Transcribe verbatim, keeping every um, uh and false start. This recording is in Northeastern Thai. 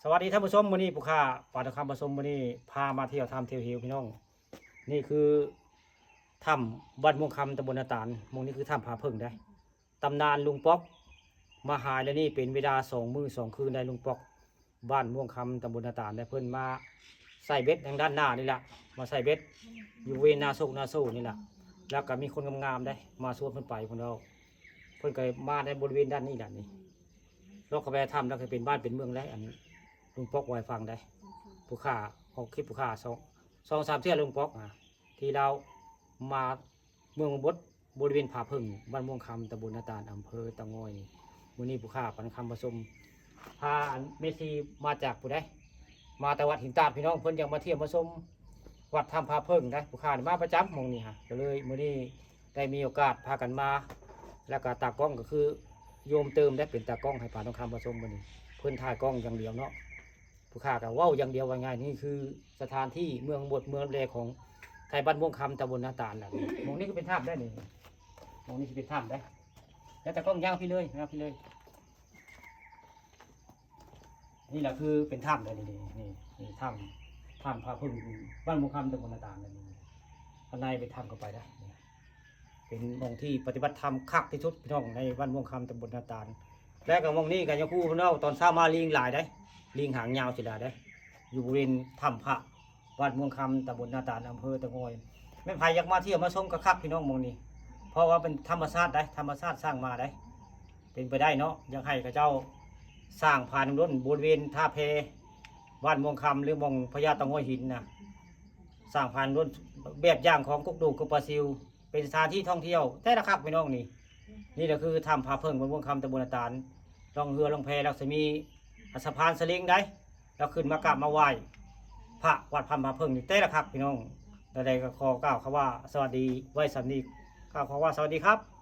สวัสดีท่านผู้ชม มื้อนี้ผู้ข้าปาดคำผู้ชม มื้อนี้พามาเที่ยวถ้ำเที่ยวเหวพี่น้อง นี่คือถ้ำบ้านม่วงคำ ตำบลนาตาล หม่องนี้คือถ้ำผาเผิ่งได้ ตำนานลุงป๊อก มาหายแล้วนี่เป็นเวลาสองมื้อสองคืนได้ลุงป๊อก บ้านม่วงคำ ตำบลนาตาลได้ เพิ่นมาใส่เบ็ดทางด้านหน้านี่แหละ มาใส่เบ็ดอยู่บริเวณนาโซกนาโซนี่แหละ แล้วก็มีคนงามๆได้มาชวนเพิ่นไป เพิ่นเอา เพิ่นก็มาในบริเวณด้านนี้แหละนี่ ลอกเข้าไปถ้ำแล้วก็เป็นบ้านเป็นเมืองแล้ว อันลุงป๊อกว่าให้ฟังได้ ผู้ข้าออกคลิปผู้ข้าสอง สองสามเทื่อลุงป๊อกนะ ที่เรามาเมืองบดบริเวณผาเผิ่ง บ้านม่วงคำ ตำบลนาตาล อำเภอเต่างอยนี่ มื้อนี้ผู้ข้าปาดคำผู้ชม พาอันเมซีมาจากผู้ใด มาแต่วัดหินตาดพี่น้อง เพิ่นอยากมาเที่ยวมาชมวัดถ้ำผาเผิ่งได้ ผู้ข้านี่มาประจำหม่องนี้ฮะ ก็เลยมื้อนี้ได้มีโอกาสพากันมา แล้วก็ตากล้องก็คือโยมเติมได้เป็นตากล้องให้ปาดคำผู้ชมมื้อนี้ เพิ่นถ่ายกล้องอย่างเดียวเนาะ ผู้ข้าก็เว้าอย่างเดียวว่าง่าย นี่คือสถานที่เมืองบดเมืองแลของไทยบ้านม่วงคำ ตำบลนาตาลแหละ หม่องนี้ก็เป็นถ้ำได้นี่ หม่องนี้สิเป็นถ้ำได้ แล้วตากล้องย่างพี่เลย ย่างพี่เลย นี่แหละคือเป็นถ้ำเลยนี่ นี่ นี่ นี่ถ้ำ ถ้ำผาเผิ่ง บ้านม่วงคำ ตำบลนาตาลเลยนี่ ข้างในเป็นถ้ำเข้าไปนะ นี่ เป็นหม่องที่ปฏิบัติธรรมคักที่สุดพี่น้อง ในบ้านม่วงคำ ตำบลนาตาล และก็หม่องนี้ก็ยังคู่พี่น้อง ตอนเช้ามาลิงหลายได้ ลิงหางยาวสิหลายได้ อยู่บริเวณถ้ำพระ บ้านม่วงคำ ตำบลนาตาล อำเภอเต่างอย แม่นไผอยากมาเที่ยวมาชมก็คักพี่น้องหม่องนี้ เพราะว่าเป็นธรรมชาติได้ ธรรมชาติสร้างมาได้ เป็นไปได้เนาะ อยากให้เขาเจ้าสร้างผาน้ำล้นบริเวณท่าแพ บ้านม่วงคำ หรือหม่องพญาเต่างอยหินนะ สร้างผาน้ำล้นแบบอย่างของกกดูกกบปลาซิว เป็นสถานที่ท่องเที่ยวแต่ละคักพี่น้องนี่ นี่แหละคือถ้ำผาเผิ่ง บ้านม่วงคำ ตำบลนาตาล ล่องเฮือล่องแพ แล้วสิมีสะพานสลิงได้ แล้วขึ้นมากราบมาไหว้พระวัดถ้ำผาเผิ่งนี่แต่ละคักพี่น้อง ใดๆก็ขอกล่าวคำว่าสวัสดีไว้ส่ำนี้ กล่าวคำว่าสวัสดีครับ